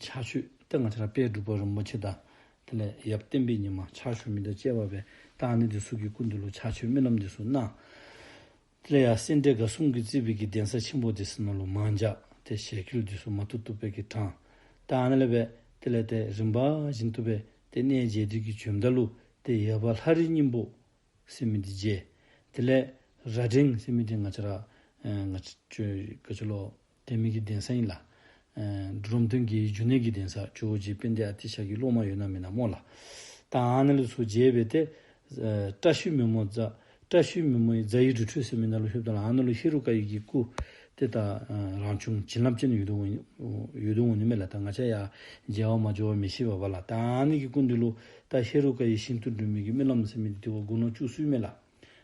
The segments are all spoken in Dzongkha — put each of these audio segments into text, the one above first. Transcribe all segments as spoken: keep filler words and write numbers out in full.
ཕྱག་མཆོད་ཏེ་ང་བཅས་ར་དཔལ་འབྲུག་པ་རིན་པོ་ཆེ་དང་དེ་ལས་ཡབ་བསྟན་པའི་ཉི་མ་ཕྱག་ཞུ་མི་དང་བཅས་པ་སྦེ་ད་ཨ་ནི་འདི་ཚུ་གི་སྐུ་མདུན་ལུ་ཕྱག་མཆོད་སྨོན་ལམ་འདི་ཚུ་གནང་། དེ་ལས་ཡང་སེ་འབྲས་དགའ་གསུམ་གྱིས་གཙོས་པའི་གི་གདན་ས་ཆེན་པོ་འདི་ཚུ་ནང་ལུ་མང་ཇ་ཏེ་ཞལ་འགྱེད་འདི་ཚུ་མ་ཐུབ་ཐུབ་སྦེ་གི་དྲངས། ད་ཨ་ནི་ལས་སྦེ་དེ་ལས་ཏེ་རིམ་པ་བཞིན་དུ་སྦེ་ཏེ་གནས་མཇལ་ཏེ་གི་བྱོནམ་ད་ལུ་ཏེ་ཡབ་ལྷ་རི་སྙིང་པོ་ཟེར་མི་འདི་མཇལ། དེ་ལས་རྭ་སྒྲེང་ཟེར་མི་འདི་ང་བཅས་ར་ཨེ་ང་བཅས་ཆོས་ག་ཅི་ལོ་དེ་མི་གི་གདན་ས་ཨིན་ལགས། ཨེ་འབྲོམ་སྟོན་རྒྱལ་བའི་འབྱུང་གནས་ཀྱི་གདན་ས་ཇོ་བོ་རྗེ་དཔལ་ལྡན་ཨ་ཏི་ཤ་གི་སློབ་མ་ཡོད་ན་མེད་ན་སྨོ་ལགས། ད་ཨ་ནི་ལུ་ཚུར་མཇལ་སྦེ་ཏེ་ཨེ་བཀྲ་ཤིས་མི་མོ་རྫ་བཀྲ་ཤིས་མི་མོ་ཡི་རྫ་ཡི་རི་ཁྲོད་ཟེར་མི་ནང་ལུ་ལྷོདཔ་ད་ལུ་ཨ་ནི་ལུ་ཧེ་རུ་ཀ་ཡི་གི་སྐུ་ཏེ་ད་ཨེ་རང་བྱུང་བྱིན་རླབས་ཅན་ཡོད་དོ་འོང་ཡོད་དོ་འོང་ནི་མས་ལགས། ད་ང་བཅས་ཡང་མཇལ་བར་མ་འགྱོ་བར་མི་ཤེས་པས་ལགས། ད་ཨ་ནི་གི་སྐུ་མདུན་ལུ་ད་ཧེ་རུ་ཀ་ཡི་ཞིང་དུ་སྒྲོན་མེ་གི་སྨོན་ལམ་ཟེར་མི་འདི་དེ་བ་དགུང་ལོ་བཅུ་གསུམ་མས་ལགས།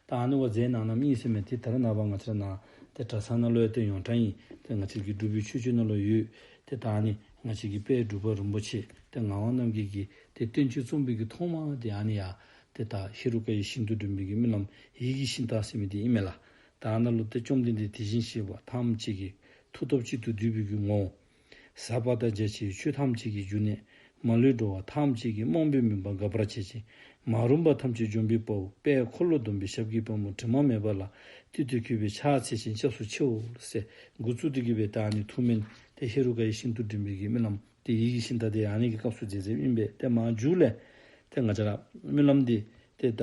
ད་ཨ་ནི་བ་མཛད་གནང་གནངམ་ཨིན་ཟེར་མས། ཏེ་ད་རེས་ནངས་པ་ང་བཅས་ར་ནཱ་ཏེ་གྲྭ་ཚང་ནང་ལུ་ཡང་ཏེ་ཡོངས་གྲགས་ཨིན། ཏེ་ང་བཅས་ཀྱི་འབྲུག་པའི་ཆོས་སྤྱོད་ནང་ལུ་ཡོད། ཏེ་ད་ཨ་ནི་ང་བཅས་ཀྱི་དཔལ་འབྲུག་པ་རིན་པོ་ཆེ་ཏེ་ངག་དབང་རྣམ་རྒྱལ་གྱིས་ཏེ་བསྟན་བཅོས་རྩོམ་པའི་གི་ཐོག་མ་འདི་ཨ་ནི་ཡང་ཏེ་ད་ཧེ་རུ་ཀ་ཡི་ཞིང་དུ་སྒྲོན་མེ་གི་སྨོན་ལམ་ཡིད་ཀྱི་ཤིང་རྟ་ཟེར་མི་འདི་ཨིན་མས་ལགས། ད་ཨ་ནཱ་ལུ་ཏེ་བཅོམ་ལྡན་འདས་དེ་བཞིན་གཤེགས་པ་ཐམས་ཅད་ཀྱི་མཐུ་སྟོབས་གཅིག་ཏུ་བསྡུས་པའི་གི་ངོ་བོ། ཟབ་པ་དང་རྒྱ་ཆེའི་ཆོས་ཐམས་ཅད་ཀྱི་འབྱུང་གནས། མ་ལུས་འགྲོ་བ་ཐམས་ཅད་ཀྱི་རྨོངས་པའི་མུན་པ་འགག་པར་བྱེད་ཅིང་། མ་རུངས་པ་ཐམས་ཅད་འཇོམས་པའི་དཔའ་བོ། དཔལ་འཁོར་ལོ་སྡོམ་པའི་ཞབས་ཀྱི་པདྨོ། དྲི་མ་མེད་པ་ལ་བཏུད་དེ་གུས་པས་ཕྱག་འཚལ་ཞིང་སྐྱབས་སུ་མཆིའོ་ཟེར་འགོ་བཙུགས་ཏེ་གི་སྦེ་ད་ཨ་ནི་ཐུགས་སྨོན་ཏེ་ཧེ་རུ་ཀ་ཡི་ཞིང་དུ་སྒྲོན་མེ་གི་སྨོན་ལམ་ཏེ་ཡིད་ཀྱི་ཤིང་རྟ་འདི་ཨ་ནི་གི་སྐབས་སུ་མཛད་མཛདཔ་ཨིན་པས། ཏེ་མར་མཇུག་ལས་ཏེ་ང་བཅས་ར་སྨོན་ལམ་འདི་ཏེ་ད་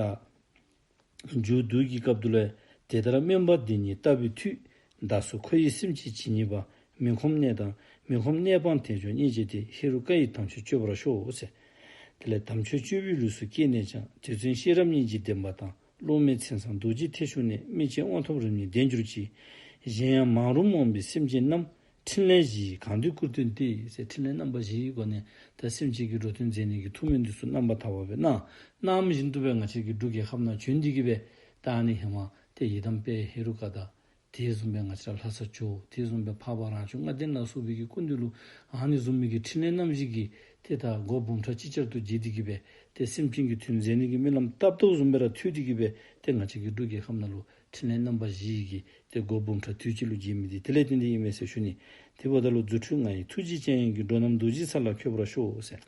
མཇུག་བསྡུ་གི་སྐབས་དུ་ལས། དེ་ལྟར་སྨོན་པ་འདི་ཉིད་བཏབ་པའི་མཐུས། བདག་སོགས་འཁོར་བའི་སེམས་ཅན་ཇི་སྙེད་པ། མི་ཁོམ་གནས་དང་མི་ཁོམ་གནས་སྤངས་དལ་འབྱོར་རྙེད་བྱེད་དེ། ཧེ་རུ་ཀ་ཡི་དམ་ཆོས་སྤྱོད་པར་ཤོག་ཟེར། དེ་ལས་དམ་ཆོས་སྤྱོད་པའི་ལུས་སུ་སྐྱེས་ནས་ཀྱང་། རྗེ་བཙུན་ཤེས་རབ་སྙིང་རྗེའི་བདེན་པ་དང་། སློབ་མའི་མཚན་བཟང་རྡོ་རྗེ་ཐེག་མཆོག་ནས། སྨིན་བྱེད་དབང་ཐོབ་རིམ་གཉིས་ལྡན་གྱུར་ཅིག། གཞན་ཡང་མ་རུངས་རྨོངས་པའི་སེམས་ཅན་རྣམས། ཕྲིན་ལས་བཞི་ཡིས་གང་འདུལ་སྐུར་སྟོན་ཏེ་ཟེར། ཕྲིན་ལས་རྣམ་པ་བཞིའི་སྒོ་ནས་ད་སེམས་ཅན་གྱི་འགྲོ་དོན་མཛད་ནི་གི་ཐུགས་སྨོན་འདི་ཚུ་རྣམ་པར་དག་པ་སྦེ་གནང་། གནངམ་བཞིན་དུ་སྦེ་ང་བཅས་ཀྱི་འབྲུག་རྒྱལ་ཁབ་ནང་བྱོན་ཏེ་གི་སྦེ་ད་ཨ་ནི་ཧེ་མ་ཏེ་ཡི་དམ་དཔལ་ཧེ་རུ་ཀ་དང་དེ་བཟུམ་སྦེ་ང་བཅས་ར་ལྷ་ས་ཇོ་བོ་དེ་བཟུམ་སྦེ་འཕགས་པ་རང་བྱུང་ལྔ་ལྡན་ལ་སོགས་པའི་གི་སྐུ་མདུན་ལུ་ཨ་ནི་བཟུམ་མའི་གི་ཕྲིན་ལས་རྣམ་བཞི་གི་ཏེ་ད་སྒོ་འབུམ་ཕྲག་ཅིག་ཅར་དུ་འབྱེད་དེ་གི་སྦེ་ཏེ་སེམས་ཅན་གྱི་དོན་མཛད་ནི་གི་སྨོན་ལམ་བཏབ་དོ་བཟུམ་སྦེ་ར་ཐོས་ཏེ་གི་སྦེ་ཏེ་ང་བཅས་ཀྱི་འབྲུག་རྒྱལ་ཁབ་ནང་ལུ་ཕྲིན་ལས་རྣམ་པ་བཞི་ཡི་གི་ཏེ་སྒོ་འབུམ་ཕྲག་དུས་གཅིག་ལུ་འབྱེད་མི་འདི་དེ་ལས་བརྟེན་ཏེ་ཨིན་མས་ཟེར་ཞུ་ནི། དེ་འབདཝ་ད་ལུ་རྫུ་འཕྲུལ་ལྔ་ཡི་ཐུགས་རྗེ་ཅན་ཡོན་གྱིས། འགྲོ་རྣམས་རྡོ་རྗེའི་ས་ལ་འཁོད་པར་ཤོག་ཟེར།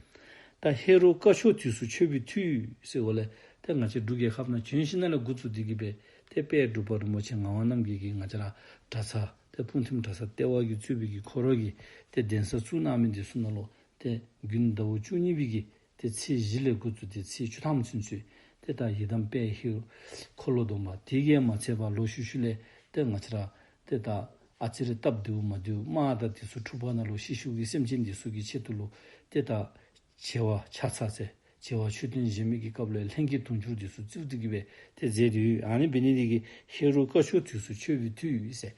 ད་ཧེ་རུ་ཀ་མཆོག་དུས་སུ་མཆོད་པའི་མཐུས་ཟེར་འོ་ལས་ཏེ་ང་བཅས་འབྲུག་རྒྱལ་ཁབ་ནང་བྱོན་ཞིནམ་ལས་འགོ་བཙུགས་ཏེ་གི་སྦེ་ཏེ་དཔལ་འབྲུག་པ་རིན་པོ་ཆེ་ངག་དབང་རྣམ་རྒྱལ་གྱིས་ང་བཅས་ར་གྲྭ་ཚང་ཏེ་སྤུངས་ཐིམ་གྲྭ་ཚང་ལྟེ་བ་གིས་གཙོས་པའི་གི་ཁོ་ར་གི་ཏེ་གདན་ས་བཙུགས་གནང་མི་འདི་ཚུ་ནང་ལུ་ཏེ་དགུན་ཟླཝ་བཅུ་གཉིས་པའི་གི་ཏེ་ཚེས་བཞི་ལས་འགོ་བཙུགས་ཏེ་ཚེས་བཅུ་ཐམ་ཚུན་ཚོད་ཏེ་ད་ཡི་དམ་དཔལ་ཧེ་རུ་འཁོར་ལོ་སྡོམ་པ་དེ་གིས་མ་ཚད་པར་ལོག་ཤུལ་ཤུལ་ལས་ཏེ་ང་བཅས་ར་ཏེ་ད་ཨ་ཙི་རེ་སྟབས་བདེཝ་མ་བདེཝ་དམག་དང་དེ་ཚུ་འཁྲུག་པ་ནང་ལུ་ཤི་ཤུལ་གྱི་སེམས་ཅན་དེ་ཚུ་གི་ཆེད་དུ་ལུ་ཏེ་ད་བྱེ་བ་ཕྱག་འཚལ་ཟེར་བྱེ་བ་མཆོད་རྟེན་བཞེངས་མི་གི་སྐབས་ལུ་ལྷན་སྐྱེས་དུང་ཕྱུར་དེ་ཚུ་བཙུགས་ཏེ་གི་སྦེ་ཏེ་མཛད་དེ་ཡོད། ཨ་ནི་འབད་ནི་དེ་གིས་ཧེ་རུ་ཀ་མཆོག་དུས་སུ་མཆོད་པའི་མཐུས་ཟེར།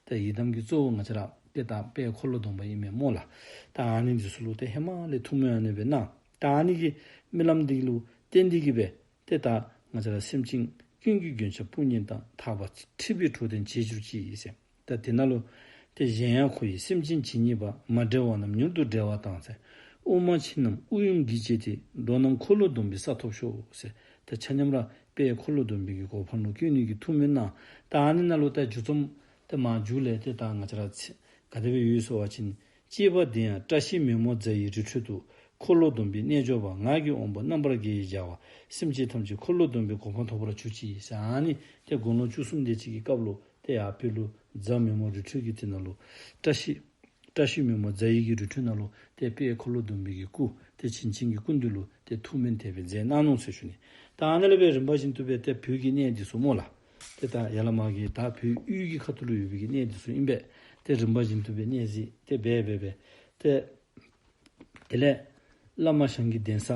ད་ཡི་དམ་གྱི་གཙོ་བོ་ང་བཅས་ར་ཏེ་ད་དཔལ་འཁོར་ལོ་སྡོམ་པ་ཨིན་མས་སྨོ་ལགས། ད་ཨ་ནི་འདི་ཚུ་ལུ་ཏེ་ཧེ་མ་ལས་ཐུགས་སྨོན་ཨ་ནི་སྦེ་གནང་། ད་ཨ་ནི་གི་སྨོན་ལམ་འདི་ལུ་བརྟེན་ཏེ་གི་སྦེ་ཏེ་ད་ང་བཅས་ར་སེམས་ཅན་ཀུན་གྱི་མགོན་སྐྱབས་དཔུང་གཉེན་དང་། ཐར་པ་འཁྲིད་པའི་གྲོགས་དང་མཇལ་གྱུར་ཅིག་ཟེར། ད་དེ་ནང་ལུ་ཏེ་གཞན་ཡང་འཁོར་བའི་སེམས་ཅན་ཇི་སྙེད་པ། མ་བསྒྲལ་བ་རྣམས་མྱུར་དུ་བསྒྲལ་བ་དང་ཟེར། དབུགས་མ་ཆད་རྣམས་དབུགས་དབྱུང་གིས་བཅད་དེ། འགྲོ་རྣམས་འཁོར་ལོ་སྡོམ་པའི་ས་ཐོབ་ཤོག་ཟེར། ད་ཆ་མཉམ་ར་དཔལ་འཁོར་ལོ་སྡོམ་པའི་གི་གོ་འཕང་ལུ་བཀོད་ནི་གི་ཐུགས་སྨོན་གནང་། ད་ཨ་ནི་ནང་ལུ་ད་མཇུག་རྩོམ་ཏེ་མར་མཇུག་ལས་ཏེ་ད་ང་བཅས་ར་ཚེ་ག་དེ་སྦེ་ཡོད་ཟེར་བ་ཅིན། ཅེས་པ་འདི་ཡང་བཀྲ་ཤིས་མི་མོ་རྫ་ཡི་རི་ཁྲོད་དུ། འཁོར་ལོ་སྡོམ་པའི་རྣལ་འབྱོར་པ། ངག་གི་དབང་པོ་རྣམ་པར་རྒྱལ་བའི་བྱ་བ། སེམས་ཅན་ཐམས་ཅད་འཁོར་ལོ་སྡོམ་པའི་གོ་འཕང་ཐོབ་པར་གྱུར་ཅིག་ཟེར། ཨ་ནི་ཏེ་དགུང་ལོ་བཅུ་གསུམ་དེ་ཅིག་གི་སྐབས་ལུ་ཏེ་ཡར་བོད་ལུ་རྫ་མི་མོ་རི་ཁྲོད་ཀྱི་དེ་ནང་ལུ་བཀྲ་ཤིས་བཀྲ་ཤིས་མི་མོ་རྫ་ཡི་གི་རི་ཁྲོད་ནང་ལུ་ཏེ་དཔལ་འཁོར་ལོ་སྡོམ་པའི་གི་སྐུ་ཏེ་བྱིན་ཅན་གྱི་སྐུ་མདུན་ལུ་ཏེ་ཐུགས་སྨོན་དེ་སྦེ་མཛད་གནང་ནུག་ཟེར་ཞུ་ནི། ད་ཨ་ནི་ལས་སྦེ་རིམ་པ་བཞིན་དུ་སྦེ་ཏེ་བོད་ཀྱི་གནས་འདི་ཚུ་སྨོ་ལགས། ཏེ་ད་ཡར་ལས་མར་གྱི་ད་བོད་དབུས་ཀྱི་ཁ་ཐུག་ལུ་ཡོད་པའི་གི་གནས་འདི་ཚུ་ཨིན་པས། ཏེ་རིམ་པ་བཞིན་དུ་སྦེ་གནས་གཟིགས་ཏེ་འབད་འབད་འབད་ཏེ་དེ་ལས་བླ་མ་ཞང་གི་གདན་ས་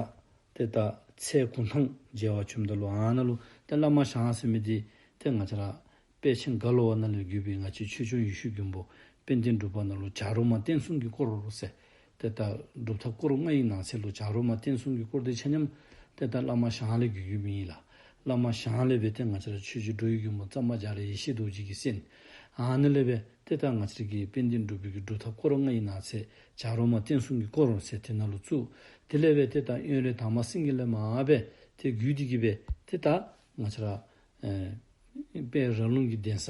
ཏེ་ད་ཚལ་གུང་ཐང་མཇལ་བར་བྱོནམ་ད་ལུ་ཨ་ནཱ་ལུ་ཏེ་བླ་མ་ཞང་ཟེར་མི་འདི་ཏེ་ང་བཅས་ར་དཔལ་ཆེན་རྒ་ལོ་བ་ནང་ལས་བརྒྱུད་པའི་ང་བཅས་ཆོས་སྐྱོང་ཡེ་ཤེས་མགོན་པོ་དཔལ་ལྡན་འབྲུག་པ་ནང་ལུ་བྱ་རོག་མ་བསྟན་སྲུང་གི་སྐོར་ཟེར། ཏེ་ད་སྒྲུབ་ཐབས་སྐོར་ལྔ་ཡི་ནང་གསེས་ལུ་བྱ་རོག་མ་བསྟན་སྲུང་གི་སྐོར་འདི་ཆ་མཉམ་ཏེ་ད་བླ་མ་ཞང་ལས་བརྒྱུད་བརྒྱུདཔ་ཨིན་ལགས། བླ་མ་ཞང་ལས་འབད་ཏེ་ང་བཅས་ར་ཆོས་རྗེ་འགྲོ་བའི་མགོན་པོ་གཙང་པ་རྒྱ་རས་ཡེ་ཤེས་རྡོ་རྗེ་གིས་གསན། ཨ་ནི་ལས་འབད་ཏེ་ད་ང་བཅས་ར་གི་དཔལ་ལྡན་འབྲུག་པའི་གི་སྒྲུབ་ཐབས་སྐོར་ལྔ་ཡི་ནང་གསེས་བྱ་རོག་མ་བསྟན་སྲུང་གི་སྐོར་ཟེར་དེ་ནང་ལུ་བཙུགས། དེ་ལས་འབད་ཏེ་ད་དབོན་རས་དར་མ་སེང་གེ་ལས་མར་འབད་ཏེ་བརྒྱུད་དེ་གི་འབད་ཏེ་ད་ང་བཅས་ར་ཨེ་དཔལ་ར་ལུང་གི་གདན་ས་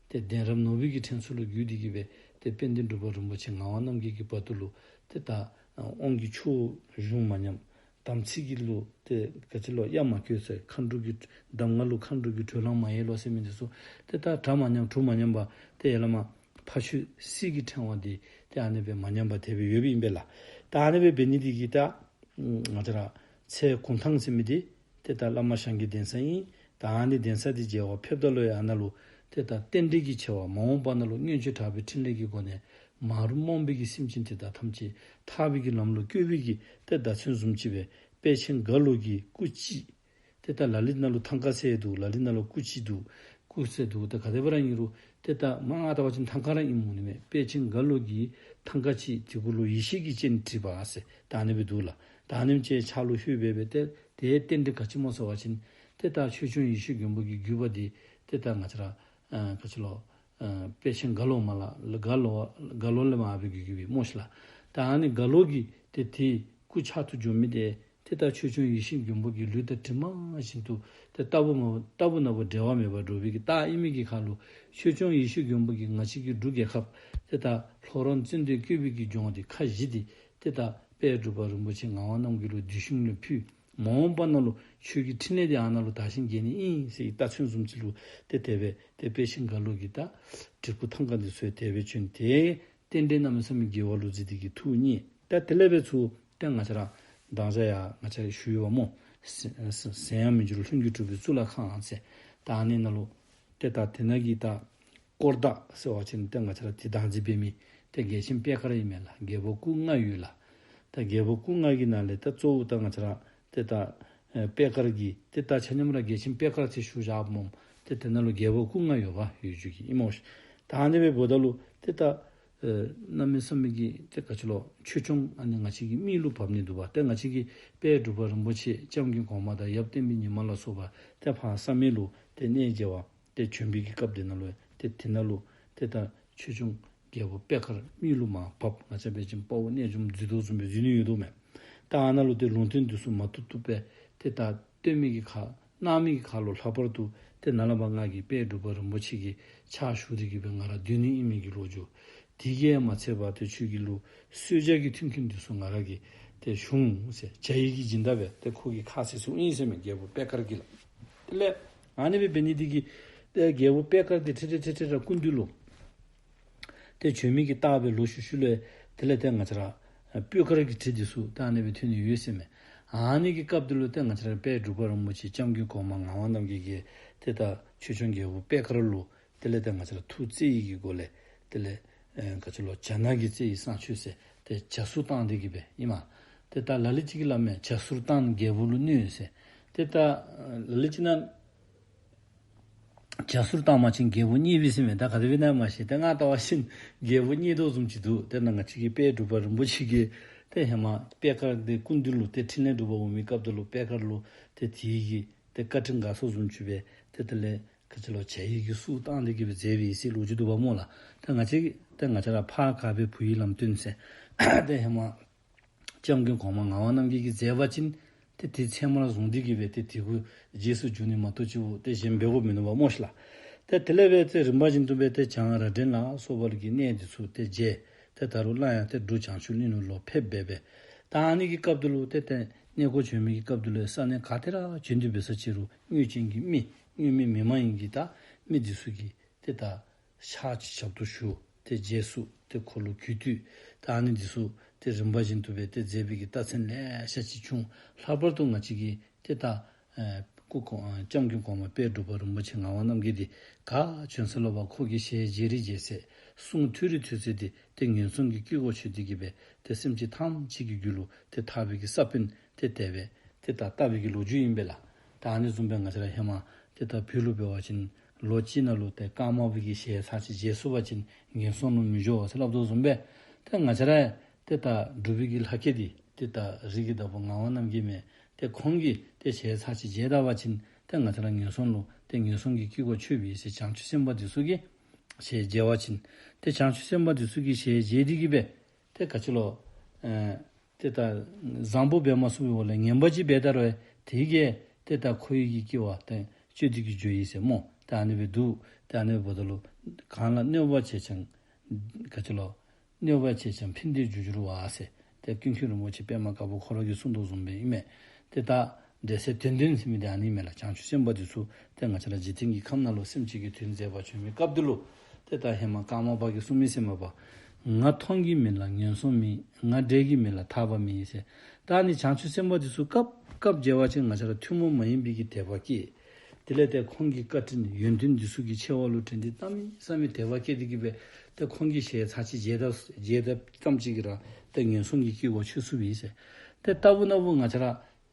ཏེ་གདན་རབས་ནོར་བུའི་གི་ཕྲེང་ཚུ་ལུ་བརྒྱུད་དེ་གི་འབད་ཏེ་དཔལ་ལྡན་འབྲུག་པ་རིན་པོ་ཆེ་ངག་དབང་རྣམ་རྒྱལ་གྱི་བར་དུ་ལུ་ཏེ་ད་ དབང་གི་ཆུ་བོ་གཞུང་མ་ཉམས། དམ་ཚིག་གི་ལུ་ཏེ་ག་ཅི་ལོ་གཡའ་མ་བཀོད་ཟེར། མཁའ་འགྲོ་གི་གདམས་ངག་ལུ་མཁའ་འགྲོ་གི་དྲོད་རླངས་མ་ཡལ་ལོ་ཟེར་མི་འདི་ཚུ་ཏེ་ད་གྲ་མ་ཉམས་གྲུ་མ་ཉམས་པར་ཏེ་ཡ་ལ་མ་ཕ་ཤུལ་སྲིད་ཀྱི་ཕྲེང་བ་འདི་ཏེ་ཨ་ནི་སྦེ་མ་ཉམས་པར་དེ་སྦེ་ཡོདཔ་ཨིན་པས་ལགས། ད་ཨ་ནི་སྦེ་འབད་ནི་འདི་གིས་ད་ང་བཅས་ར་ཚལ་གུང་ཐང་ཟེར་མི་འདི་ཏེ་ད་བླ་མ་ཞང་གི་གདན་ས་ཨིན། ད་ཨ་ནི་གདན་ས་འདི་མཇལ་བར་ཕེབས་ད་ལུ་ཡང་ཨ་ནཱ་ལུ་ཏེ་ད་རྟེན་འབྲེལ་གྱི་ཆེ་བ་མ་འོངས་པ་ནང་ལུ་མངོན་སྤྱོད་དྲག་པོའི་ཕྲིན་ལས་ཀྱི་སྒོ་ནས་མ་རིག་རྨོངས་པའི་གི་སེམས་ཅན་དེ་དག་ཐམས་ཅད་ཐར་པའི་གི་ལམ་ལུ་བཀོད་པའི་གི་ཏེ་བརྡ་མཚོན་བཟུམ་ཅིག་སྦེ་དཔལ་ཆེན་རྒྭ་ལོ་གི་སྐུ་ཅིག་ཏེ་ད་ལ་ལུ་ནཱ་ལུ་ཐང་ཀ་ཟེར་འདུག། ལ་ལུ་ནཱ་ལུ་སྐུ་ཅིག་འདུག། སྐུ་ཟེར་འདུག། ད་ག་དེ་སྦེ་ར་ཨིན་རུང་ཏེ་ད་མ་ང་བལྟ་བ་ཅིན་ཐང་ཀ་ར་ཨིནམ་འོང་ནི་མས། དཔལ་ཆེན་རྒྭ་ལོ་གི་ཐང་ཀ་ཅིག་དེ་གུ་ལུ་ཡེ་ཤེས་ཀྱི་སྤྱན་བྲིས་པ་ཟེར་ད་ཨ་ནི་སྦེ་འདུག་ལགས། ད་ཨ་ནེམ་ཅིག་ཕྱག་ལུ་ལྷོད་སྦེ་སྦེ་ཏེ་དེའི་རྟེན་འབྲེལ་ག་ཅི་སྨོ་ཟེར་བ་ཅིན་ཏེ་ད་ཆོས་སྐྱོང་ཡེ་ཤེས་མགོན་པོ་གི་བརྒྱུད་པ་འདི་ཏེ་ད་ང་བཅས་ར་ཨ་ག་ཅི་ལོ་ཨ་དཔལ་ཆེན་རྒྭ་ལོ་མ་ལ་རྒྭ་ལོ་རྒྭ་ལོ་ལས་མར་སྦེ་བརྒྱུད་བརྒྱུད་པའི་སྨོ་ཤིག་ལགས། ད་ཨ་ནི་རྒྭ་ལོ་གི་ཏེ་དེ་སྐུ་ཕྱག་ཏུ་འབྱོར་མི་དེ་ཏེ་ད་ཆོས་སྐྱོང་ཡེ་ཤེས་མགོན་པོ་གི་ལུས་དང་གྲིབ་མ་བཞིན་དུ་ཏེ་རྟག་བུ་མ་རྟག་བུ་ན་བུ་འབྲལ་བ་མེད་པར་འགྲོ་བའི་གི་རྟགས་ཨིན་མི་གི་ཁར་ལུ་ཆོས་སྐྱོང་ཡེ་ཤེས་མགོན་པོ་གིས་ང་བཅས་ཀྱི་འབྲུག་རྒྱལ་ཁབ་ཏེ་ད་ལྷོ་རོང་ཙན་དན་བཀོད་པའི་གི་ལྗོངས་འདི་ཁ་བཞི་འདི་ཏེ་ད་དཔལ་འབྲུག་པ་རིན་པོ་ཆེ་ངག་དབང་རྣམ་རྒྱལ་ལུ་གདུལ་ཞིང་ལུ་ཕུལ། མ་འོངས་པ་ནང་ལུ་ཆོས་ཀྱི་ཕྲིན་ལས་འདི་ཨ་ནཱ་ལུ་དར་ཞིང་རྒྱས་ནི་ཨིན་ཟེར་བའི་རྟགས་མཚོན་བཟུམ་ཅིག་ལུ་ཏེ་དེ་སྦེ་ཏེ་དཔལ་ཆེན་རྒྭ་ལོ་གི་ད་བྲིས་སྐུ་ཐང་ཀ་འདི་ཚུ་དེ་སྦེ་བྱོན་ཏེ་རྟེན་འབྲེལ་གནམ་མེད་ས་མེད་དགེ་བ་ལུ་བརྩིས་ཏེ་གི་ཐུགས་མཉེས། ད་དེ་ལས་སྦེ་ཚུར་ཏེ་ང་བཅས་ར་མདང་ཞག་ཡང་ང་བཅས་ཞུ་ཡོད་པ་སྨོ། ཟན་ཟན་ཡང་མི་འགྱུར་ལྷུན་གྱིས་གྲུབ་པའི་གཙུག་ལག་ཁང་ཟེར། ད་ཨ་ནི་ནང་ལུ་ཏེ་ད་དེ་ནང་གི་ད་དཀོར་བདག་ཟེར་བ་ཅིན་ཏེ་ང་བཅས་ར་ཏེ་བདག་འཛིན་འབད་མི་ཏེ་རྒྱལ་ཆེན་པེ་དཀར་ཨིན་མས་ལགས། རྒྱལ་པོ་སྐུ་ལྔ་ཡོད་ལགས། ད་རྒྱལ་པོ་སྐུ་ལྔ་གི་ནང་ལས་ད་གཙོ་བོ་ད་ང་བཅས་ར་ཏེ་ད་ཨེ་པེ་དཀར་གྱི་ཏེ་ད་ཆ་མཉམ་ར་རྒྱལ་ཆེན་པེ་དཀར་ཏེ་ཞུ་བཞག་སྨོ། ཏེ་དེ་ནང་ལུ་རྒྱལ་པོ་སྐུ་ལྔ་ཡོད་པ་ཡོད་རྒྱུ་གི་ཨིན་མས། ད་ཨ་ནི་སྦེ་འབདཝ་ད་ལུ་ཏེ་ད་ཨེ་གནམ་མེད་ས་མེད་ཀྱི་ཏེ་ག་ཅི་ལོ་ཆོས་སྐྱོང་ཨ་ནི་ང་བཅས་ཀྱི་མི་ལུ་བབས་ནི་འདུག་པ། ཏེ་ང་བཅས་ཀྱི་དཔལ་འབྲུག་པ་རིན་པོ་ཆེ་སྐྱབས་མགོན་གོང་མ་དང་ཡབ་བསྟན་པའི་ཉི་མ་ལ་སོགས་པ་ཏེ་ཕར་བསམ་ཡས་ལུ་ཏེ་གནས་མཇལ་བར་ཏེ་བྱོན་པའི་གི་སྐབས་དེ་ནང་ལུ་ཏེ་དེ་ནང་ལུ་ཏེ་ད་ཆོས་སྐྱོང་རྒྱལ་པོ་པེ་དཀར་མི་ལུ་མར་བབས། ང་བཅས་འབད་བ་ཅིན་དཔའ་བོ་རྣལ་འབྱོརམ་འཛུལ་དོ་བཟུམ་སྦེ་འཛུལ་ནི་ཡོད་དོ་མས། ད་ཨ་ནཱ་ལུ་ཏེ་ལུང་བསྟན་འདི་ཚུ་མ་བཏུབ་བཏུབ་སྦེ་ཏེ་ད་སྟོན་མི་གི་ཁར་གནང་མི་གི་ཁར་ལུ་ལྷག་པར་དུ་ཏེ་ནཱ་ལས་ཕར་ང་གིས་དཔལ་འབྲུག་པ་རིན་པོ་ཆེ་གི་ཕྱག་ཞུ་སྟེ་གི་སྦེ་ང་ར་སྡོད་ནི་ཨིན་མི་གི་ལོ་རྒྱུས། དེ་གིས་མ་ཚད་པར་ཏེ་ཁྱོད་ཀྱི་ལུ་གསོལ་ཇ་གི་མཐུན་རྐྱེན་འདི་ཚུ་ང་ར་གིས་ཏེ་ཞུ་འོང་ཟེར་ཇ་ཡི་གི་སྦྱིན་བདག་སྦེ་ཏེ་ཁོ་གིས་ཁ་བཟེད་ཞུ་ཡི་ཟེར་མས་རྒྱལ་པོ་པེ་དཀར་གྱིས་ལགས། དེ་ལས་ཨ་ནི་སྦེ་འབད་ནི་འདི་གིས་ཏེ་རྒྱལ་པོ་པེ་དཀར་འདི་ཁྲི་ཁྲི་ཁྲི་ཁྲི་ར་སྐུ་མདུན་ལུ་ཏེ་བྱོན་མི་གི་རྟགས་སྦེ་ལོག་ཤུལ་ཤུལ་ལས་དེ་ལས་ཏེ་ང་བཅས་ར་སྤོས་དཀར་གྱི་དྲི་འདི་ཚུ་ད་ཨ་ནི་སྦེ་ཐོན་ནི་ཡོད་ཟེར་མས། ཨ་ནི་གི་སྐབས་འདི་ལུ་ཏེ་ང་བཅས་ར་དཔལ་འབྲུག་པ་རིན་པོ་ཆེ་སྐྱབས་མགོན་གོང་མ་ངག་དབང་རྣམ་རྒྱལ་གྱིས་ཏེ་ད་ཆོས་སྐྱོང་རྒྱལ་པོ་པེ་དཀར་ལུ་དེ་ལས་ཏེ་ང་བཅས་ར་ཐུགས་བརྩེ་ཡི་གི་སྒོ་ལས་དེ་ལས་ཨེ་ག་ཅི་ལོ་ཇ་ནག་གི་བརྩེ་ཡི་བསང་མཆོད་ཟེར་ཏེ་ཇ་གསུར་བཏང་སྟེ་གི་སྦེ་ཨིན་མས། ཏེ་ད་ལ་ལུ་ཅིག་གིས་སླབ་མས་ཇ་གསུར་བཏང་རྒྱལ་པོ་ལུ་གནོད་ཟེར། ཏེ་ད་ལ་ལུ་ཅིག་ནང་ཇ་གསུར་བཏང་པ་ཅིན་རྒྱལ་པོ་མཉེས་པས་ཟེར་མས། ད་ག་དེ་སྦེ་ཨིན་ན་མ་ཤེས། ཏེ་ང་བལྟ་བ་ཅིན་རྒྱལ་པོ་མཉེས་དོ་བཟུམ་ཅིག་འདུག། ཏེ་ནཱ་ང་བཅས་ཀྱི་དཔལ་འབྲུག་པ་རིན་པོ་ཆེ་གིས་ཏེ་ཧེ་མ་པེ་དཀར་འདི་སྐུ་མདུན་ལུ་ཏེ་ཕྲིན་ལས་སྒྲུབ་པར་འོང་མི་སྐབས་དེ་ལུ་པེ་དཀར་ལུ་ཏེ་དེ་གི་ཏེ་བཀའ་དྲིན་དགའ་ཚོར་བཟུམ་ཅིག་སྦེ་ཏེ་དེ་ལས་ག་ཅི་ལོ་ཇ་ཡི་གི་གསུར་བཏང་སྟེ་གི་སྦེ་མཛད་པས་ཟེར་ལོ་རྒྱུས་འདུག་པ་སྨོ་ལགས། ཏེ་ང་བཅས་ཏེ་ང་བཅས་ར་ཕ་དགའ་བའི་བུ་ཡི་ལམ་སྟོན་ཟེར་ཏེ་ཧེ་མ་སྐྱབས་མགོན་གོང་མ་ངག་དབང་རྣམ་རྒྱལ་གྱིས་མཛད་པ་ཅིན་ཏེ་དེ་ཚད་མར་བཟུང་སྟེ་གི་སྦེ་ཏེ་དེ་གུ་རྗེས་སུ་འཇུག་ནི་མ་གཏོགས་ཅིག་ཏེ་གཞན་འབད་དགོཔ་མིན་ནུག་པ་སྨོ་ཤིག་ལགས། ཏེ་དེ་ལས་སྦེ་ཏེ་རིམ་པ་བཞིན་དུ་སྦེ་ཏེ་བྱང་རྭ་སྒྲེང་ལ་སོགས་པ་གི་གནས་འདི་ཚུ་ཏེ་མཇལ། ཏེ་ད་རུང་སླར་ཡང་ཏེ་འབྲུག་བྱང་ཆུབ་གླིང་ལུ་ལོག་ཕེབས་སྦེ་སྦེ། ད་ཨ་ནི་གི་སྐབས་དེ་ལུ་ཏེ་ཏེ་གནས་སྐོར་བྱོན་མི་གི་སྐབས་དེ་ལུ་ས་གནས་ག་ཏེ་ར་བྱོན་ཏེ་འབད་ས་ཅིག་རུང་དངོས་ཅན་གྱི་མི་དངོས་མེད་མི་མ་ཡིན་གྱི་ད་མི་འདི་ཚུ་གིས་ཏེ་ད་ཕྱག་ཅིག་ཞབས་ཏོག་ཞུ། ཏེ་རྗེས་སུ་ཏེ་ཁོ་ལུ་གུས་བཏུད། ད་ཨ་ནི་འདི་ཚུ་ཏེ་རིམ་པ་བཞིན་དུ་སྦེ་ཏེ་མཛད་པའི་གི་རྟགས་མཚན་ལེ་ཤ་ཅིག་བྱུང་། ལྷག་པར་དུ་ང་བཅས་ཀྱི་ཏེ་ད་ཨེ་སྐུ་གོང་ཨེ་སྐྱབས་མགོན་གོང་མ་དཔལ་འབྲུག་པ་རིན་པོ་ཆེ་ངག་དབང་རྣམ་རྒྱལ་འདི་ག་བྱོན་ས་ལུ་འབད་ཁོ་གི་ཞལ་མཇལ་རིགས་མཇལ་ཚད་གསུང་ཐོས་རིགས་ཐོས་ཚད་འདི་ཏེ་ངན་སོང་གི་སྐྱེ་སྒོ་ཆོད་དེ་གི་སྦེ་ཏེ་སེམས་ཅན་ཐམས་ཅད་ཀྱི་རྒྱུད་ལུ་ཏེ་ཐར་པའི་གི་ས་བོན་ཏེ་དེ་སྦེ་ཏེ་ད་བཏབ་པའི་གི་ལོ་རྒྱུས་ཨིན་པས་ལགས། ད་ཨ་ནི་བཟུམ་སྦེ་ང་བཅས་ར་ཧེ་མ་ཏེ་ད་བོད་ལུ་འབད་བ་ཅིན་ལོ་གཅིག་ནང་ལུ་ཏེ་ཀརྨ་པའི་གི་ཞལ་ཚར་གཅིག་མཇལ་ཚུགས་པ་ཅིན་ངན་སོང་ལུ་མི་འགྱོ་ཟེར་སླབ་དོ་བཟུམ་སྦེ་ཏེ་ང་བཅས་ར་ཏེ་ད་འབྲུག་པའི་གི་ལྷ་སྐལ་འདི་ཏེ་ད་རིགས་ཀྱི་བདག་པོ་ངག་དབང་རྣམ་རྒྱལ་མས། ཏེ་ཁོང་གིས་ཏེ་ཞལ་ཚར་གཅིག་མཇལ་ད་པ་ཅིན་ཏེ་ང་བཅས་ར་ངན་སོང་ལུ་ཏེ་ངན་སོང་གི་སྐྱེ་སྒོ་ཆོད་པས་ཟེར་བྱང་ཆུབ་སེམས་དཔའ་འདི་ཚུ་གིས་ཞལ་མཇལ་བ་ཅིན་ཏེ་བྱང་ཆུབ་སེམས་དཔའ་འདི་ཚུ་གིས་ཞལ་མཇལ་ཏེ་གི་སྦེ་ཏེ་ག་ཅི་ལོ། ཨེ་ཏེ་ད་བཟང་པོ་འབད་མ་ཚུགས་པའི་འོག་ལས་ངན་པ་ཅིག་འབད་ད་རུང་དེ་གིས་ཏེ་ད་ཁོ་གི་སྐྱེ་བ་ཏེ་གཅོད་དེ་གི་འགྱོ་ཡི་ཟེར་སྨོ། ཏེ་ཨ་ནི་སྦེ་འདུག། ཏེ་ཨ་ནི་སྦེ་འབདཝ་ད་ལུ་གང་ལ་གནོད་པ་བྱས་ཀྱང་ག་ཅི་ལོ། གནོད་པ་བྱས་ཀྱང་ཕན་བདེ་རྒྱུར་འགྱུར་བ་ཟེར། ཏེ་ཀུན་མཁྱེན་རིན་པོ་ཆེ་པདྨ་དཀར་པོ་ཁོ་ར་གིས་གསུངས་དོ་བཟུམ་སྦེ་ཨིན་མས། ཏེ་ད་འབྲེལ་ཚད་དོན་ལྡན་ཟེར་མི་འདི་ཨ་ནི་མས་ལགས། བྱང་ཆུབ་སེམས་དཔའ་འདི་ཚུ་ཏེ་ང་བཅས་ར་འཇིག་རྟེན་གྱི་ཁམས་ནང་ལུ་སེམས་ཅན་གྱི་དོན་མཛད་པར་བྱོན་མི་སྐབས་འདི་ལུ་ཏེ་ད་ཧེ་མ་ཀརྨ་པ་གིས་གསུངས་མི་ཟེར་མས་པ། ང་མཐོང་གི་མིན་ལ་ངན་སོང་མེད། ང་འབྲེལ་གྱི་མིན་ལ་ཐར་པ་མེད་ཟེར། ད་ཨ་ནི་བྱང་ཆུབ་སེམས་དཔའ་འདི་ཚུ་སྐབས་སྐབས་མཇལ་བ་ཅིན་ང་བཅས་ར་ཐུན་མོང་མ་ཡིན་པའི་གི་དད་པ་སྐྱེས། དེ་ལས་ཏེ་ཁོང་གི་བཀའ་དྲིན་ཡོན་ཏན་འདི་ཚུ་གི་ཆེ་བ་ལུ་དྲན་ཏེ་གནམ་མེད་ས་མེད་དད་པ་སྐྱེས་ཏེ་གི་སྦེ་ཏེ་ཁོང་གི་ཞལ་ཚར་གཅིག་མཇལ་ད་མཇལ་ད་ཙམ་ཅིག་གིས་ར་ཏེ་ངན་སོང་གི་སྐྱེ་བ་ཆོད་ཚུགས་པས་ཟེར། ཏེ་ལྟ་བུ་ན་བུ་ང་བཅས་ར་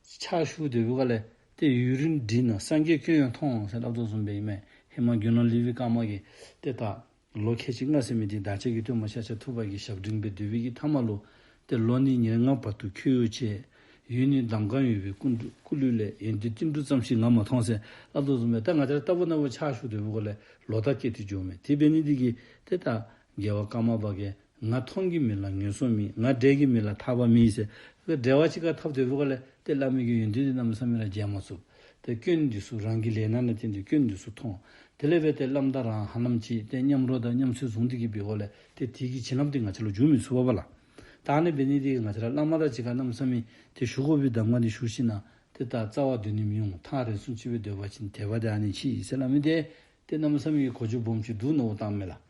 ཕྱག་ཞུ་སྡོད་པའི་སྒང་ལས་ཏེ་ཡུན་རིང་འདྲིས་ན་སངས་རྒྱས་སྐྱོན་ཡང་མཐོང་ཟེར་སླབ་དོ་བཟུམ་སྦེ་ཨིན་མས། ཧེ་མ་དགེ་སློང་ལེའུའི་ཀརྨ་གིས་ཏེ་ད་ལོ་ཁལ་གཅིག་ལྔ་ཟེར་མི་འདི་བདག་ཅག་གི་སྟོན་པ་ཤཱཀྱ་ཐུབ་པ་གི་ཞབས་འབྲིང་སྦེ་སྡོད་པའི་གི་མཐའ་མ་ལུ་ཏེ་ལོ་ནི་ཉེར་ལྔ་བར་དུ་ཁྱོད་ཡོ་བྱད། ཡུན་ནི་འདོམ་གང་ཡོད་པའི་སྐུ་འདུ་སྐུ་ལུས་ལས། ཡོན་ཏན་ཏིལ་འབྲུ་ཙམ་ཞིག་ང་མ་མཐོང་ཟེར་སླབ་དོ་བཟུམ་སྦེ་ད་ང་བཅས་ར་ལྟ་བུ་ན་བུ་ཕྱག་ཞུ་སྡོད་པའི་སྒང་ལས་ལོག་ལྟ་སྐྱེས་ཏེ་འགྱོཝ་མས། དེ་འབད་ནི་འདི་གིས་ཏེ་ད་རྒྱལ་བ་ཀརྨ་པ་གིས་ང་མཐོང་གི་མིན་ལ་ངན་སོང་མེད། ང་འབྲེལ་གྱི་མིན་ལ་ཐར་པ་མེད་ཟེར། འབྲེལ་བ་གཅིག་ཁར་འཐབ་སྡོད་པའི་སྒང་ལས་ཏེ་བླ་མའི་གི་ཡོན་ཏན་འདི་གནམ་མེད་ས་མེད་ར་མཇལ་མ་ཚུགས། ཏེ་སྐྱོན་འདི་ཚུ་རང་གི་ལས་སྣང་ལུ་བརྟེན་ཏེ་སྐྱོན་འདི་ཚུ་མཐོང་། དེ་ལས་འབད་ཏེ་བླམ་དང་རང་ཧ་ལམ་ཅིག་ཏེ་མཉམ་རོགས་དང་མཉམ་ཚུལ་བཟུང་སྟེ་གི་འབད་སྒང་ལས་ཏེ་དེ་གི་བྱིན་རླབས་འདི་ང་བཅས་ལུ་འཇུག་མི་ཚུགས་པས་ལགས། ད་ཨ་ནི་འབད་ནི་འདི་གིས་ང་བཅས་ར་བླ་མ་དང་གཅིག་ཁར་གནམ་མེད་ས་མེད་ཏེ་ཞུ་དགོ་པའི་གདམས་ངག་འདི་ཞུ་ཞིན་ན་ཏེ་ད་རྩ་བ་སྡོད་ནི་མི་འོང་། ཐག་རིང་སུ་ཅིག་སྦེ་སྡོད་པ་ཅིན་དད་པ་འདི་ཨ་ནི་ཅིག་ཟེར་སླབ་མི་འདི་ཏེ་གནམ་མེད་ས་མེད་ཀྱི་གོ་རྒྱུ་སྦོམ་ཅིག་འདུག་མནོ་བཏངམ་མས་ལགས།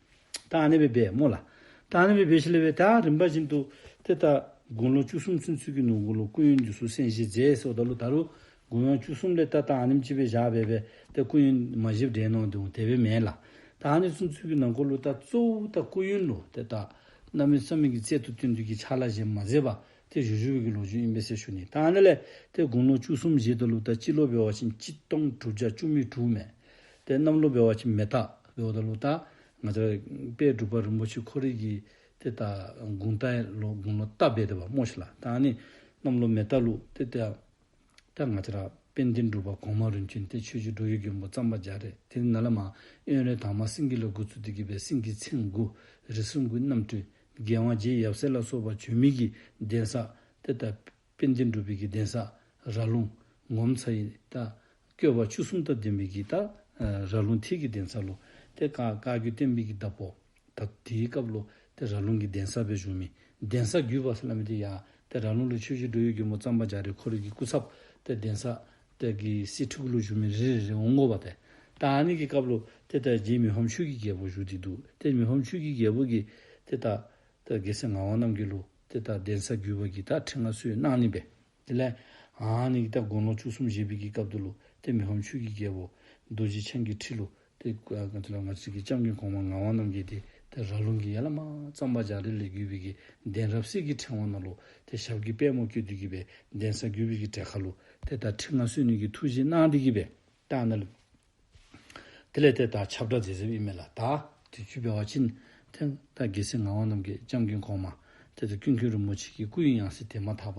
ད་ཨ་ནི་སྦེ་འབད་སྨོ་ལགས། ད་ཨ་ནི་སྦེ་འབད་ཞིནམ་ལས་འབད་ད་རིམ་པ་བཞིན་དུ་ཏེ་ད་དགུང་ལོ་བཅུ་གསུམ་ཚུན་ཚོད་ཀྱི་ནང་འཁོད་ལུ་སྐུ་ཡོན་འདི་ཚུ་གསན་བཞེས་མཛད་ཟེརཝ་ད་ལུ་ད་རུང་དགུང་ཡང་བཅུ་གསུམ་ལས་ད་ད་ཨ་ནེམ་ཅིག་སྦེ་བཞག་སྦེ་སྦེ་ཏེ་སྐུ་ཡོན་མ་བཞེསཔ་འདྲས་མནོ་དོ་དེ་སྦེ་མེན་ལགས། ད་ཨ་ནི་ཚུན་ཚོད་ཀྱི་ནང་འཁོད་ལུ་ད་གཙོ་བོ་ད་སྐུ་ཡོན་ལུ་ཏེ་ད་གནམ་མེད་ས་མེད་ཀྱི་རྩལ་དུ་བཏོན་ཏེ་གི་ཕྱག་ལཱ་གཞན་མ་མཛད་པར་ཏེ་བཞུགས་བཞུགས་པའི་གི་ལོ་རྒྱུས་ཨིན་པས་ཟེར་ཞུ་ནི། ད་ཨ་ནི་ལས་ཏེ་དགུང་ལོ་བཅུ་གསུམ་བཞེསཔ་ད་ལུ་ད་སྤྱི་ལོ་འབད་བ་ཅིན་གཅིག་སྟོང་དྲུག་བརྒྱ་བཅུ་མེད་དྲུག་མས། ཏེ་གནམ་ལོ་འབད་བ་ཅིན་མེ་རྟ་འབདཝ་ད་ལུ་ད་ང་བཅས་ར་དཔལ་འབྲུག་པ་རིན་པོ་ཆེ་ཁོ་རའི་གི་ཏེ་ད་དགུང་རྟ་ལུ་དགུང་ལོ་རྟ་འབད་དེ་འབདཝ་སྨོ་ཤིག་ལགས། ད་ཨ་ནི་གནམ་ལོ་མེ་རྟ་ལུ་ཏེ་ད་ད་ང་བཅས་ར་དཔལ་ལྡན་འབྲུག་པ་གོང་མ་རིམ་བྱོན་ཏེ་ཆོས་རྗེ་འགྲོ་བའི་མགོན་པོ་གཙང་པ་རྒྱ་རས། དེ་ནཱ་ལས་མར་དབོན་རས་དར་མ་སེང་གེ་ལས་འགོ་བཙུགས་ཏེ་གི་སྦེ་སེང་གེ་མཚན་དགུ་རིགས་གསུམ་གྱི་རྣམ་སྤྲུལ་རྒྱལ་དབང་རྗེ་ཡབ་སྲས་ལ་སོགས་པ་བྱོན་མི་གི་གདན་ས་ཏེ་ད་དཔལ་ལྡན་འབྲུག་པའི་གི་གདན་ས་ར་ལུང་ངོ་མཚར་ཡི་ད་བཀོད་པ་བཅུ་གསུམ་དང་ལྡན་པའི་གི་ད་ར་ལུང་མཐིལ་གྱི་གདན་ས་ལུ་ཏེ་བཀའ་བཀའ་བརྒྱུད་བསྟན་པའི་གི་བདག་པོ་ད་དེའི་སྐབས་ལུ་ཏེ་ར་ལུང་གི་གདན་ས་སྦེ་བཞུགས་མི་གདན་ས་བརྒྱུད་པ་ཟེར་སླབ་མི་འདི་ཡང་ཏེ་ར་ལུང་ལུ་ཆོས་རྗེ་འགྲོ་བའི་མགོན་པོ་གཙང་པ་རྒྱ་རས་ཁོ་རའི་གི་སྐུ་ཚབ་ཏེ་གདན་ས་ཏེ་གི་གསེར་ཁྲི་གུ་ལུ་བཞུགས་མི་རེ་རེ་རེ་འོང་དགོ་པས། ཏེ་ད་ཨ་ནི་གི་སྐབས་ལུ་ཏེ་ད་རྗེ་མི་ཕམ་ཆོས་ཀྱི་རྒྱལ་པོ་བཞུགས་ཏེ་འདུག། ཏེ་མི་ཕམ་ཆོས་ཀྱི་རྒྱལ་པོ་གིས་ཏེ་ད་ད་རྒྱལ་སྲས་ངག་དབང་རྣམ་རྒྱལ་ལུ་ཏེ་ད་གདན་ས་བརྒྱུད་པ་གི་ད་ཁྲི་མངའ་གསོལ་གནང་ནི་སྦེ། དེ་ལས་ཨ་ནི་གི་ད་དགུང་ལོ་བཅུ་གསུམ་བཞེས་པའི་གི་སྐབས་དེ་ལུ་ཏེ་མི་ཕམ་ཆོས་ཀྱི་རྒྱལ་པོ་རྡོ་རྗེ་འཆང་གི་ཁྲི་ལུ་ཏེ་ང་བཅས་ལུ་ང་བཅས་ཀྱི་སྐྱབས་མགོན་གོང་མ་ངག་དབང་རྣམ་རྒྱལ་འདི་ཏེ་ར་ལུང་གི་ཡ་བླ་མ་གཙང་པ་རྒྱ་རས་ལས་བརྒྱུད་པའི་གི་གདན་རབས་གསེར་གྱི་ཕྲེང་བ་ནང་ལུ་ཏེ་ཞབས་ཀྱི་པདྨོ་བཀོད་དེ་གི་སྦེ་གདན་ས་བརྒྱུད་པའི་གི་གྲལ་ཁར་ལུ་ཏེ་ད་ཁྲི་མངའ་གསོལ་ནི་གི་ཐུགས་བཞེད་གནང་སྟེ་གི་སྦེ་ད་ནཱ་ལུ་དེ་ལས་ཏེ་ད་ཁྱབ་བསྒྲགས་མཛད་མཛདཔ་ཨིན་མས་ལགས། ད་དུས་ཅི་འབད་བ་ཅིན་ཏེ་ད་རྒྱལ་སྲས་ངག་དབང་རྣམ་རྒྱལ་སྐྱབས་མགོན་གོང་མ་ཏེ་ད་ཀུན་མཁྱེན་རིན་པོ་ཆེ་གི་སྐུ་ཡི་ཡང་སྲིད་དེ་མ་ཐག་པ་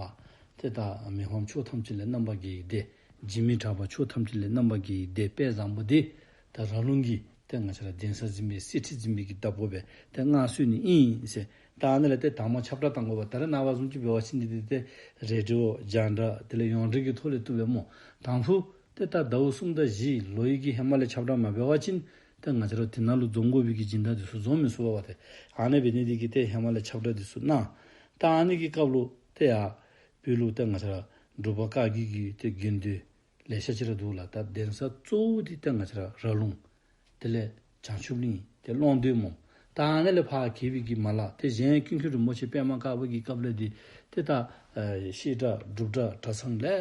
ཏེ་ད་མི་ཕམ་ཕྱོགས་ཐམས་ཅད་ལས་རྣམ་པར་རྒྱལ་བའི་སྡེ། འཇིགས་མེད་གྲགས་པ་ཕྱོགས་ཐམས་ཅད་ལས་རྣམ་པར་རྒྱལ་བའི་སྡེ་དཔལ་བཟང་པོ་འདི་ད་ར་ལུང་གི་ཏེ་ང་བཅས་ར་གདན་ས་འཛིན་པའི་གསེར་ཁྲི་འཛིན་པའི་གི་བདག་པོ་སྦེ་ཏེ་མངའ་གསོལ་ནི་ཨིན་ཟེར། ད་ཨ་ནི་ལས་ཏེ་དང་པ་ཁྱབ་བསྒྲགས་གཏང་དགོ་པས། ད་རེས་ནངས་པ་བཟུམ་ཅིག་འབད་བ་ཅིན་འདི་ཏེ་རེ་ཌི་ཡོ་རྒྱང་བསྒྲགས་དེ་ལས་ཡོངས་འབྲེལ་གྱི་ཐོག་ལས་བཏུབ་པས་སྨོ། དང་ཕུ་ཏེ་ད་ཟླཝ་གསུམ་དང་བཞི་ལོ་ཡི་གི་ཧེ་མ་ལས་ཁྱབ་བསྒྲགས་མ་འབད་བ་ཅིན་ཏེ་ང་བཅས་ར་དེ་ནང་ལུ་འཛོམས་དགོ་པའི་གི་སྦྱིན་བདག་འདི་ཚུ་འཛོམས་མི་ཚུགས་པས་པ་ཏེ། ཨ་ནི་འབད་ནི་འདི་གིས་ཏེ་ཧེ་མ་ལས་ཁྱབ་བསྒྲགས་འདི་ཚུ་གནང་། ད་ཨ་ནི་གི་སྐབས་ལུ་ཏེ་ཡར་བོད་ལུ་ཏེ་ང་བཅས་ར་འབྲུག་པ་བཀའ་བརྒྱུད་ཀྱི་ཏེ་དགེ་འདུན་ལེ་ཤ་ཅིག་ར་འདུག་ལགས། ད་གདན་ས་གཙོ་བོ་འདི་ཏེ་ང་བཅས་ར་ར་ལུང་དེ་ལས་བྱང་ཆུབ་གླིང་ཏེ་ཀློང་རྡོལ་སྨོ། ད་ཨ་ནི་ལས་ཕར་གྱེས་པའི་གི་མ་ལག་ཏེ་གཞན་ཀུན་མཁྱེན་རིན་པོ་ཆེ་པདྨ་དཀར་པོ་གི་སྐབས་ལས་འདི་ཏེ་ད་ཨེ་བཤད་གྲྭ་སྒྲུབ་གྲྭ་གྲྭ་ཚང་ལེ་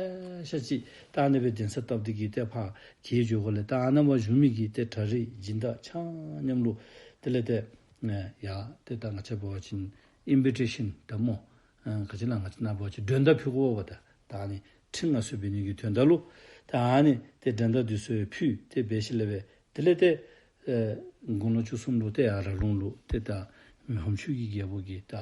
ཤ་ཅིག་ད་ཨ་ནི་སྦེ་གདན་ས་བཏབ་སྟེ་གི་ཏེ་ཕར་གྱེས་འགྱོ་དགོཔ་ལས་ད་ཨ་ནཱ་བ་བཞུགས་མི་གི་ཏེ་གྲྭ་རིགས་སྦྱིན་བདག་ཆ་མཉམ་ལུ་དེ་ལས་ཏེ་ཨེ་ཡ་ཏེ་ད་ང་བཅས་འབད་བ་ཅིན་ཨིན་བི་ཊེ་ཤཱན་ད་སྨོ། ཨེ་ག་ཅི་ལགས་ང་བཅས་ནཱ་འབད་བ་ཅིན་མགྲོན་བརྡ་ཕུལ་དགོ་པས་ད། ད་ཨ་ནི་ཁྲི་མངའ་གསོལ་འབད་ནི་གི་དོན་དག་ལུ་ད་ཨ་ནི་ཏེ་མགྲོན་བརྡ་འདི་ཚུ་ཕུལ་ཏེ་འབད་ཞིནམ་ལས་སྦེ་དེ་ལས་ཏེ་ཨེ་དགུང་ལོ་བཅུ་གསུམ་ལུ་ཏེ་ཡར་ར་ལུང་ལུ་ཏེ་ད་མི་ཕམ་ཆོས་ཀྱི་རྒྱལ་པོ་གིས་ད་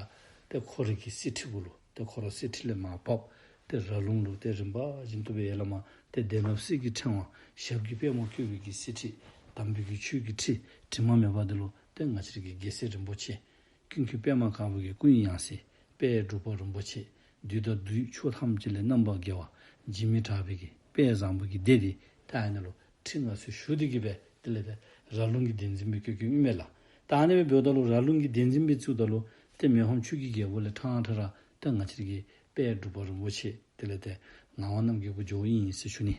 ཏེ་ཁོ་རའི་གི་གསེར་ཁྲི་གུ་ལུ་ཏེ་ཁོ་ར་གསེར་ཁྲི་ལས་མར་བབས་ཏེ་ར་ལུང་ལུ་ཏེ་རིམ་པ་བཞིན་དུ་སྦེ་ཡ་བླ་མ་ཏེ་གདན་རབས་གསེར་གྱི་ཕྲེང་བ་ཞབས་ཀྱི་པདྨོ་བཀོད་པའི་གི་གསེར་ཁྲི་དམ་པའི་གི་ཆོས་ཀྱི་ཁྲི་དྲི་མ་མེད་པ་འདི་ལུ་ཏེ་ང་བཅས་རའི་གི་རྒྱལ་སྲས་རིན་པོ་ཆེ་ཀུན་མཁྱེན་པདྨ་དཀར་པོ་གི་སྐུ་ཡི་ཡང་སྲིད་དཔལ་འབྲུག་པ་རིན་པོ་ཆེ་བདུད་དང་བདུད་ཕྱོགས་ཐམས་ཅད་ལས་རྣམ་པར་རྒྱལ་བ་འཇིགས་མེད་གྲགས་པའི་གི་དཔལ་བཟང་པོ་གི་སྡེ་འདི་ད་ཨ་ནཱ་ལུ་ཁྲི་མངའ་གསོལ་ཞུ་སྟེ་གི་སྦེ་དེ་ལས་ཏེ་ར་ལུང་གི་གདན་འཛིན་སྦེ་བསྐོས་བསྐོསཔ་ཨིན་མས་ལགས། ད་ཨ་ནི་སྦེ་འབདཝ་ད་ལུ་ར་ལུང་གི་གདན་འཛིན་སྦེ་བཙུགསཔ་ད་ལུ་ཏེ་མི་ཕམ་ཆོས་ཀྱི་རྒྱལ་པོ་ལས་ཕྲང་ཕྲང་ར་ ཏེ་ང་བཅས་ཀྱི་དཔལ་འབྲུག་པ་རིན་པོ་ཆེ་དེ་ལས་ཏེ་ངག་དབང་རྣམ་རྒྱལ་གུ་འགྱོཝ་ཨིན་ཟེར་ཞུ་ནི།